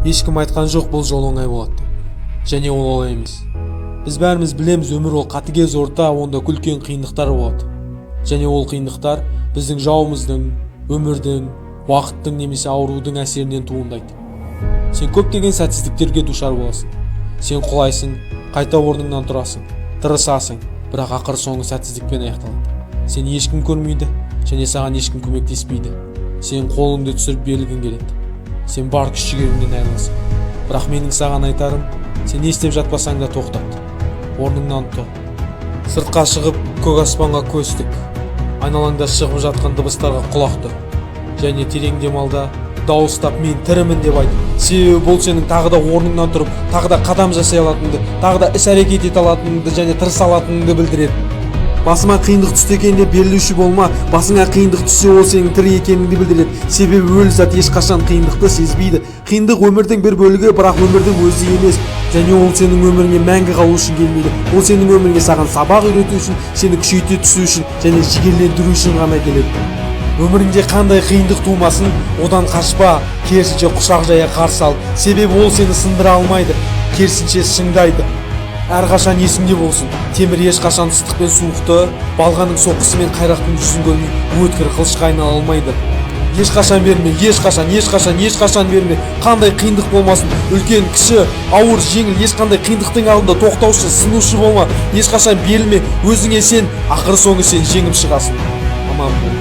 Ешкім айтқан жоқ бұл жол оңай болады деп. Және ол олай емес. Біз бәріміз білеміз, өмір ол қатыгез орта, онда үлкен қиындықтар болады. Және ол қиындықтар біздің жауымыздың, өмірдің, уақыттың немесе аурудың әсерінен туындайды. Сен көптеген сәтсіздіктерге душар боласың. Сен құлайсың, қайта орныңнан тұрасың, тырысасың, бірақ ақыр соңы сәтсіздікпен аяқталады. Сені ешкім көрмейді және саған ешкім көмектеспейді. Сен қолыңды түсіріп берілгің келеді. Сен бар күш жігеріңнен айырыласың. Бірақ менің саған айтарым: сен не істеп жатпасаң да, тоқтат. Орныңнан тұр. Сыртқа шығып, көк аспанға көз тік. Айналаңда шығып жатқан дыбыстарға құлақ түр. Және терең дем ал да, дауыстап «Мен тірімін» деп айт. Себебі бұл сенің тағы да орныңнан тұрып, тағы да қадам жасай алатыныңды, тағы да іс әрекет ете алатыныңды және тырыса алатыныңды білдіреді. Басыма қиындық түсті екен деп берілуші болма. Басыңа қиындық түссе, ол сенің тірі екеніңді білдіреді. Себебі өлі зат ешқашан қиындықты сезбейді. Қиындық өмірдің бір бөлігі, бірақ өмірдің өзі емес. Және ол сенің өміріңе мәңгі қалу үшін келмейді. Ол сенің өміріңе саған сабақ үйрету үшін, сені күшейте түсу үшін және жігерлендіру үшін ғана келеді. Өміріңде қандай қиындық тумасын, одан қашпа, керісінше, құшақ жая қарсы ал. Себебі ол сені сындыра алмайды, керісінше, шыңдайды. Әрқашан есіңде болсын: темір ешқашан ыстық пен суықты, балғаның соққысы мен қайрақтың жүзін көрмей, өткір қылышқа айнала алмайды. Ешқашан берме, ешқашан, ешқашан, ешқашан берме. Қандай қиындық болмасын, үлкен, кіші, ауыр, жеңіл, ешқандай қиындықтың алдында тоқтаушы, сынушы болма. Ешқашан берілме, өзіңе сен, ақыры соңы сен жеңіп шығасың. Аман бол.